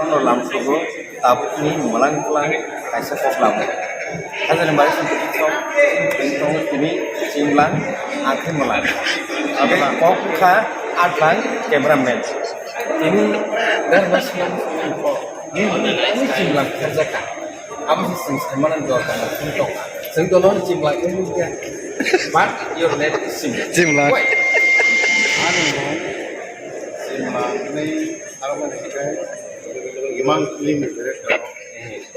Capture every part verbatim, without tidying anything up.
Ano lamsugo tabukni mwlang kwlang kaisa kok lamo. Hajani bai sumpu sok tini tini chimlang angkhe mwlang. Abe kok kha atlang cameraman. Tini dar mas lang ni ni chimlang kharjaka. Amo se sing samana dor kama sing tok. Sing dono chimlang ni dia. But your name is Chimlang. Chimlang. Wait. Ano chimlang ni Aro bo hwnkhe imang film ni director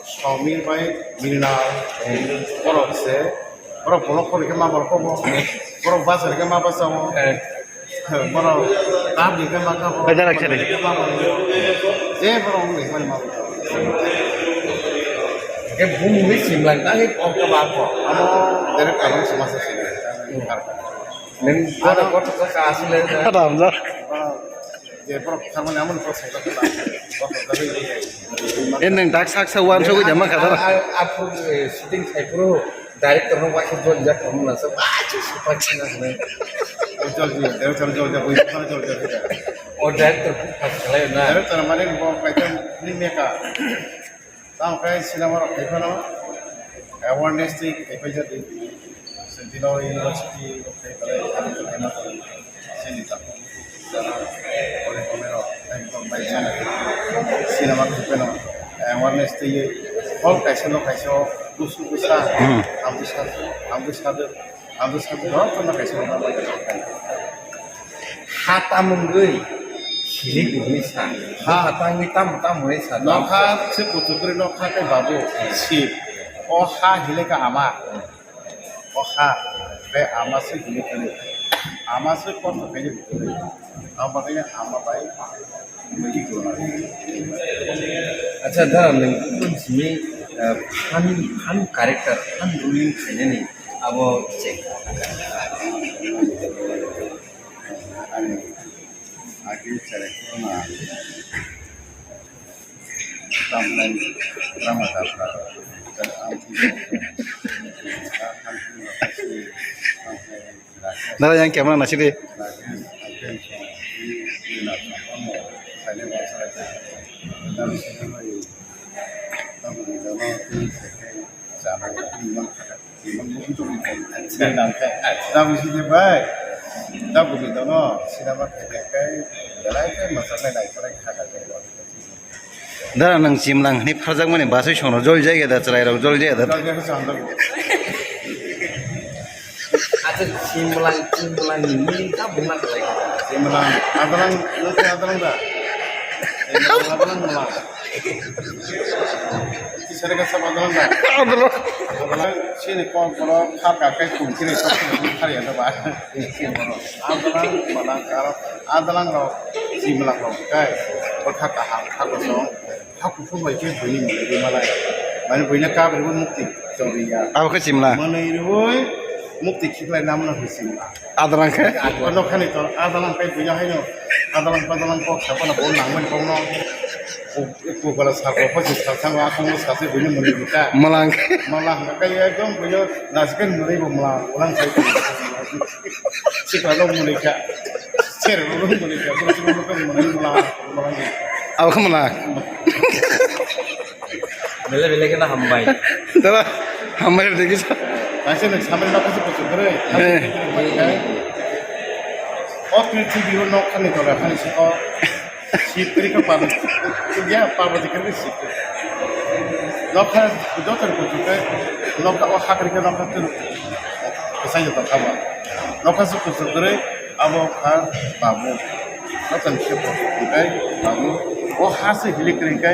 Somir bai Mrinal borok se, borok bolok khori khe ma borok kobo, borok bachari khe ma bachao, borok kabri khe ma kabo, Bai dalak sari. Je borok wngwi mani ma bachao. Hwnkhe bumungni simlang tangwi kok khe ma kok. Amo director rok se masa sini. Nwng bono kothok kha aswk le. Ramjak. Je borok thangmani amo borok sajak kha. E nwng tak sak sak uansugwi da mankha dara. A, a, a, eh, shooting khai phuru director no waisa jol jak khamu na sa. Waisa super china hwnwi. O jol ji, director jol jak, bui jol jak. O director phas khalai na. Director mane bo kaisa ni meka. Tamo khe cinema rok khai phano awareness twi khai phai jatwi. Sentino university rok khai phalai, sini ta. Jara ore kome rok ekdom bai jana. Cinema khai phano awareness twi hall kaisa no kaisa busu busa. Hmm. Ambusa, ambusa. Ang bwskango jotono kaisa rwma bai. Ha tamungwi siri gurwi sa. Ha. Ha tangwi tamo tamo hwnwi sa. Nokha se kuchukrwi nokha tei babu si. O ha hile ka ama. O ha tei ama se hile kani. Ama se kosto khaini bwtwi. Ang bagwi ama bai. Acha, da, nwng simi, ah, phan, phan character, phan ruling khainani abo check. Ani agi character na tamnai drama dapra. Dara yang camera nasi de. Dara nwng chimlang hwnwi pharjakmani basui sono jol jaiga da, chwrairok jol jaiga da. Acha chimlang, chimlang ni meaning ta buma khlai. Chimlang, adalang, nwng khe adalang da? Chimlang, adalang mala. Kisare ka sab adalang da? Adalang. Adalang, sini kok borok, khar ka kai kum kiri, kok kiri, khar ya da ba? Adalang, mala, karo, adalang rok, chimlang rok, kai, bwkha kaham, kha kosong. Ha kuphur bai khe buini mwnwi rwmalai. Mane buino kabri bo mukti choriya. Abo khe chimla. Mwnwi rwui mukti khiklai namno hwnwi chimla. Adalang khe? Adalang khani to, adalang khe buino haino. Adalang padalang kok sapana bo nangmani kokno. Ku-, kukala sako hosi salsang akhungo sase buino mwnwi rwkha. Malang. Malang khe ekdom buino nasikhe mwnwi bo malang. Ulang sai. Sikla dong mwnwi kha. Sero dong mwnwi kha. Bro, sero dong mwnwi malang. Malang. Abo khe mwnwi. Bele bele khe na hambai. Tara hambai de kisa. Kaisa nwng samani nokha se kuchuk kwrwi. Eh. O prithibi o nokha ni tola khani siko. Sip kwrwi khe Parvati. Ya, Parvati kwrwi sip. Nokha joto ni kuchuk khe nokha o ha kwrwi khe nokha kwrwi. Kwchai joto kha ba. Nokha se kuchuk kwrwi. Abo kha babu. Joto ni khe bo hwnkhe babu. O ha se hilik kwrwi khe,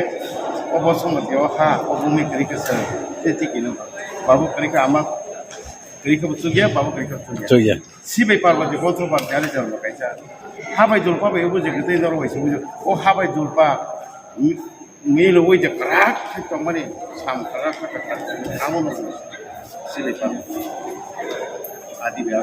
o bo somati o ha, o bumi kwrwi khe se tei tiki no. Babu kwrwi khe ama kwrwi khe bo chukya, babu kwrwi khe bo chukya. Chukya. Sibai Parvati gothro bar jani jormo kaisa. Ha bai dulpa bai obo je kwtwi norok bai se bujo. O ha bai dulpa. Milo oi je kwrak khe tongmani sam kwrak khe kwrak amo no sini pa adi biya.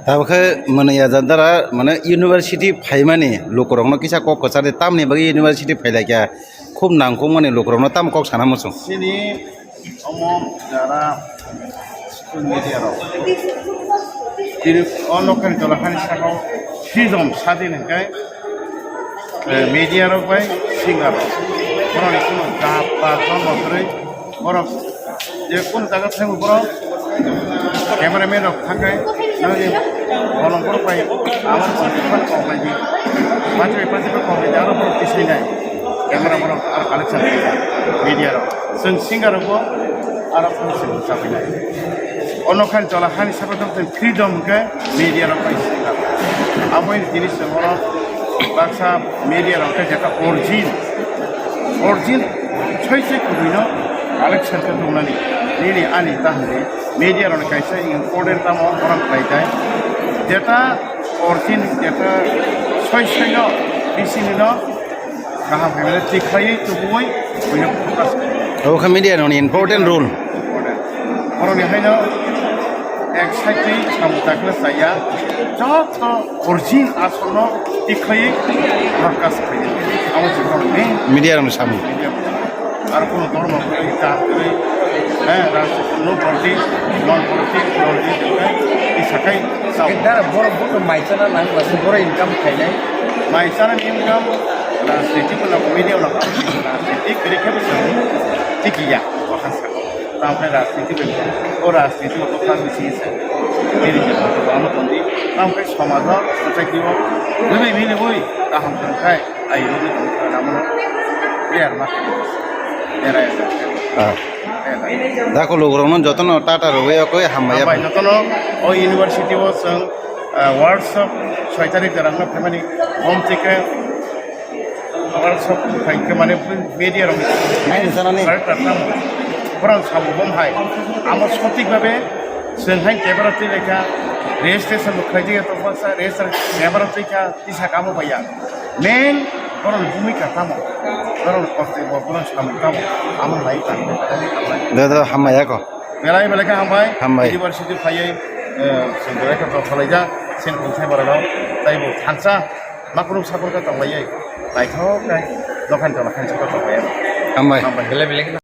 Tabukhe mwnwi ya jadara mane university phaimani lukurokno kisa kok kwchar di tamni bagwi university phailaikha khub nangkukmani lukurokno tamo kok sana muchung. Sini Omo jara social media rok. Tini o nokni tola hani saka o freedom sadin hingke Eh, media rok bai singer rok, borok ni kuno jat pat jomo kwrwi, borok je kun jaga thangwi borok cameraman rok thangkhe nangni bolong borok bai abo kok bai kok bai di, pati bai pati bai kok bai di, aro borok tisai nai camera borok aro collection media rok, chwng singer rok bo aro chwng sabwi nai. Ono khan jola hani sabo tong tong freedom hwnkhe media rok bai swnam. Abo ni jinis se borok baksa media rok khe jeta origin, origin soi soi kubui no collection khe tongnani nini ani ta hwnwi media rok ni kaisa important tamo borok khlai tai. Jeta origin jeta soi soi no bisini no kaham khe mane twi khlaiwi tubui buino focus khlai. Obo khe media rokni important role. Borokni haino ek side twi samung dakle chaya, joto origin asolno twi khlaiwi broadcast khlaiwi. Amo se borokni media rokni samung. Media. Aro kuno dormo kwrwi, jat kwrwi, eh, rajniti, no politics, non politics, politics, eh, isakai. Dara borok buto mai chana nang ba se borok income khainai. Mai chana ni income rajniti ko na media na rajniti kiri khe bwswng tiki ya. Wahan sa. Tamo khe rajniti bai o rajniti ko kha bisi se. Kiri khe ko ano tondi. Tamo khe somaj no sai ki o. Nini mili oi kaham tong khai ai ro ni tong khai namo. Biar ma. Biar ai. Ah. Dako lugurokno jotono tata rwwi okoi hambai. Hambai jotono o university o chwng, ah, workshop soi tarik jora wngna phaimani hom thike workshop khai khe mane media rok naini sanani. Borok sabo bom hai amo sotik babe chwng hai camera twi lekha registration bo khlai jaya tong baksa registration camera twi kha tisa kamo baya main borok bumi ka tamo borok kosti bo borok samung tamo amo lai tang. Dodo hambai ako. Belai belai khe hambai. Hambai. University phaiwi, eh, chwng belai khe tong khalaijak, sen kung sai borok rok, tei bo thansa, makrung sakrung khe tong laiwi, naithok khe, dokan tola khe tong laiwi. Hambai. Hambai. Belai belai khe.